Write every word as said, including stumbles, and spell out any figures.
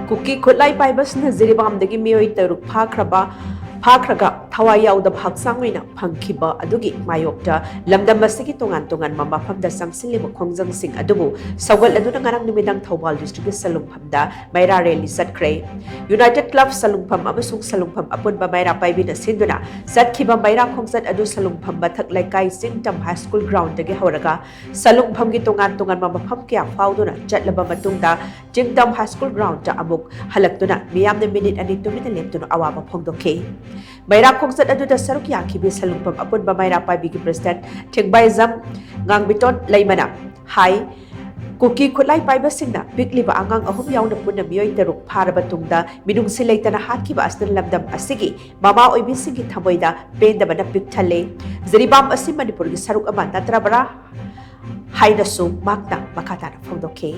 ꯀꯨꯀꯤ ꯈꯨꯠꯂꯥꯏ ꯄꯥꯏꯕꯁꯤꯡꯅ ꯖꯤꯔꯤꯕꯥꯝꯗꯒꯤ ꯃꯤꯑꯣꯏ ꯇꯔꯨꯛ ꯐꯥꯈ꯭ꯔꯕ ꯐꯥꯈ꯭ꯔꯒ ꯊꯋꯥꯏ ꯌꯥꯎꯗꯕ ꯍꯛꯆꯥꯡ ꯑꯣꯏꯅ ꯐꯪꯈꯤꯕ ꯑꯗꯨꯒꯤ ꯃꯥꯌꯣꯛꯇ ꯂꯝꯗꯝ ꯑꯁꯤꯒꯤ ꯇꯣꯉꯥꯟ ꯇꯣꯉꯥꯟꯕ ꯃꯐꯝꯗ ꯆꯪꯁꯤꯜꯂꯤꯕ ꯈꯣꯡꯖꯪꯁꯤꯡ ꯑꯗꯨꯕꯨ ꯁꯧꯒꯠꯂꯗꯨꯅ ꯉꯔꯥꯡ ꯅꯨꯃꯤꯗꯥꯡ ꯊꯧꯕꯥꯜ district ꯀꯤ ꯁꯂꯨꯡꯐꯝꯗ ꯃꯩꯔꯥ rally ꯆꯠꯈ꯭ꯔꯦ꯫ United Club ꯁꯂꯨꯡꯐꯝ ꯑꯃꯁꯨꯡ ꯁꯂꯨꯡꯐꯝ ꯑꯄꯨꯟꯕ ꯃꯩꯔꯥ ꯄꯥꯏꯕꯤꯅ ꯁꯤꯟꯗꯨꯅ ꯆꯠꯈꯤꯕ ꯃꯩꯔꯥ ꯈꯣꯡꯆꯠ ꯑꯗꯨ ꯁꯂꯨꯡꯐꯝ ꯃꯊꯛ ꯂꯩꯀꯥꯏ ꯆꯤꯡꯇꯝ high school ground ꯗꯒꯤ ꯍꯧꯔꯒ ꯁꯂꯨꯡꯐꯝꯒꯤ ꯇꯣꯉꯥꯟ ꯇꯣꯉꯥꯟꯕ ꯃꯐꯝ ꯀꯌꯥ ꯐꯥꯎꯗꯨꯅ ꯆꯠꯂꯕ ꯃꯇꯨꯡꯗ ꯆꯤꯡꯇꯝ high school ground ꯗ ꯑꯃꯨꯛ ꯍꯜꯂꯛꯇꯨꯅ ꯃꯤꯌꯥꯝꯅ ꯃꯤꯅꯤꯠ ꯑꯅꯤ ꯇꯨꯃꯤꯟꯅ ꯂꯦꯞꯇꯨꯅ ꯑꯋꯥꯕ ꯐꯣꯡꯗꯣꯛꯈꯤ꯫ ꯃꯩꯔꯥ ꯈꯣꯡꯆꯠ ꯑꯗꯨꯗ ꯁꯔꯨꯛ ꯌꯥꯈꯤꯕꯤ ꯁꯂꯨꯡꯐꯝ ꯑꯄꯨꯟꯕ ꯃꯩꯔꯥ ꯄꯥꯏꯕꯤꯒꯤ president ꯊꯦꯡꯕꯥꯏꯖꯝ ꯉꯥꯡꯕꯤꯇꯣꯟ ꯂꯩꯃꯅ ꯍꯥꯏ, ꯀꯨꯀꯤ ꯈꯨꯠꯂꯥꯏ ꯄꯥꯏꯕꯁꯤꯡꯅ ꯄꯤꯛꯂꯤꯕ ꯑꯉꯥꯡ ꯑꯍꯨꯝ ꯌꯥꯎꯅ ꯄꯨꯟꯅ ꯃꯤꯑꯣꯏ ꯇꯔꯨꯛ ꯐꯥꯔꯕ ꯇꯨꯡꯗ ꯃꯤꯅꯨꯡꯁꯤ ꯂꯩꯇꯅ ꯍꯥꯠꯈꯤꯕ ꯑꯁꯤꯅ ꯂꯝꯗꯝ ꯑꯁꯤꯒꯤ ꯃꯃꯥ ꯑꯣꯏꯕꯤꯁꯤꯡꯒꯤ ꯊꯃꯣꯏꯗ ꯄꯦꯟꯗꯕꯅ ꯄꯤꯛ ꯊꯜꯂꯦ꯫ ꯖꯤꯔꯤꯕꯥꯝ ꯑꯁꯤ ꯃꯅꯤꯄꯨꯔꯒꯤ ꯁꯔꯨꯛ ꯑꯃ ꯅꯠꯇ꯭ꯔꯕ꯭ꯔꯥ ꯍꯥꯏꯅꯁꯨ ꯃꯍꯥꯛꯅ ꯃꯈꯥ ꯇꯥꯅ ꯐꯣꯡꯗꯣꯛꯈꯤ꯫